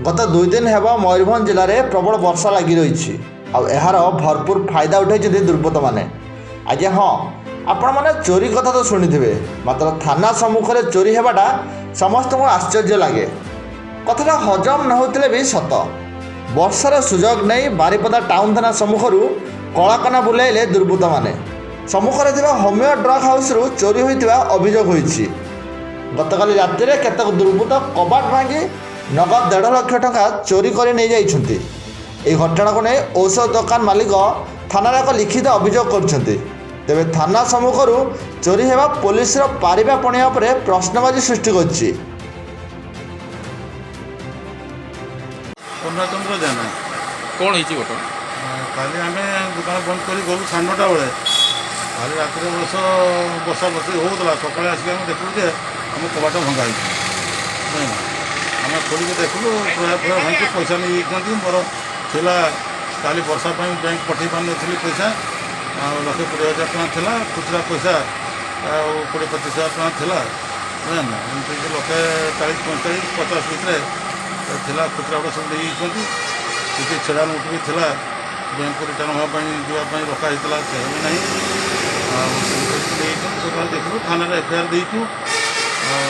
ଗତ 2 ଦିନ ହେବ ମୟୂରଭଞ୍ଜ ଜିଲ୍ଲାରେ ପ୍ରବଳ ବର୍ଷା ଲାଗି ରହିଛି। ଆଉ ଏହାର ଭରପୁର ଫାଇଦା ଉଠାଇଛନ୍ତି ଦୁର୍ବୃତ୍ତମାନେ। ଆଜ୍ଞା ହଁ, ଆପଣମାନେ ଚୋରି କଥା ତ ଶୁଣିଥିବେ, ମାତ୍ର ଥାନା ସମ୍ମୁଖରେ ଚୋରି ହେବାଟା ସମସ୍ତଙ୍କୁ ଆଶ୍ଚର୍ଯ୍ୟ ଲାଗେ। କଥାଟା ହଜମ ନ ହେଉଥିଲେ ବି ସତ। ବର୍ଷାର ସୁଯୋଗ ନେଇ ବାରିପଦା ଟାଉନ୍ ଥାନା ସମ୍ମୁଖରୁ କଳାକନା ବୁଲାଇଲେ ଦୁର୍ବୃତ୍ତମାନେ। ସମ୍ମୁଖରେ ଥିବା ହୋମିଓ ଡ୍ରଗ୍ ହାଉସ୍ରୁ ଚୋରି ହୋଇଥିବା ଅଭିଯୋଗ ହୋଇଛି। ଗତକାଲି ରାତିରେ କେତେକ ଦୁର୍ବୃତ୍ତ କବାଟ ଭାଙ୍ଗି ନଗଦ 1.5 ଲକ୍ଷ ଟଙ୍କା ଚୋରି କରି ନେଇଯାଇଛନ୍ତି। ଏହି ଘଟଣାକୁ ନେଇ ଔଷଧ ଦୋକାନ ମାଲିକ ଥାନାରେ ଏକ ଲିଖିତ ଅଭିଯୋଗ କରିଛନ୍ତି। ତେବେ ଥାନା ସମ୍ମୁଖରୁ ଚୋରି ହେବା ପୋଲିସର ପାରିବା ପଣିଆ ଉପରେ ପ୍ରଶ୍ନବାଚୀ ସୃଷ୍ଟି କରିଛି। ପୂର୍ଣ୍ଣଚନ୍ଦ୍ର ଜେନା। କ'ଣ ହେଇଛି ଘଟଣା? କାଲି ଆମେ ଦୋକାନ ବନ୍ଦ କରି ଗଲୁ 9:30 ବେଳେ। କାଲି ରାତିରେ ବର୍ଷ ବର୍ଷା ବର୍ଷି ହେଉଥିଲା। ସକାଳେ ଆସିକି ଆମେ ଦେଖିଲୁ ଯେ ଆମ କବାଟ ଭଙ୍ଗା ହେଇଛି, ବୁଝିଲ। ଆମେ ଖୋଲିକି ଦେଖିଲୁ, ପୁରା ପୁରା ଭାଙ୍ଗି ପଇସା ନେଇଯାଇଛନ୍ତି। ମୋର ଥିଲା, କାଲି ବର୍ଷା ପାଇଁ ବ୍ୟାଙ୍କ ପଠାଇ ପାରିନଥିଲି ପଇସା। ଆଉ 1,20,000 ଟଙ୍କା ଥିଲା ଖୁଚୁରା ପଇସା, ଆଉ 20-25 ହଜାର ଟଙ୍କା ଥିଲା, ବୁଝିଲ ନା। ଏମିତି ଲକ୍ଷେ 40, 45, 50 ଭିତରେ ଥିଲା। ଖୁଚୁରା ଗୁଡ଼ା ସବୁ ନେଇଯାଇଛନ୍ତି। କିଛି ଛିଡ଼ା ନୋଟ୍ ବି ଥିଲା, ବ୍ୟାଙ୍କକୁ ରିଟର୍ଣ୍ଣ ହେବା ପାଇଁ ଯିବା ପାଇଁ ରଖା ହେଇଥିଲା, ସେ ବି ନାହିଁ। ଆଉ ସେମିତି ନେଇଯାଇଛନ୍ତି। ସକାଳେ ଦେଖିଲୁ, ଥାନାରେ ଏଫଆଇଆର୍ ଦେଇଛୁ। ଆଉ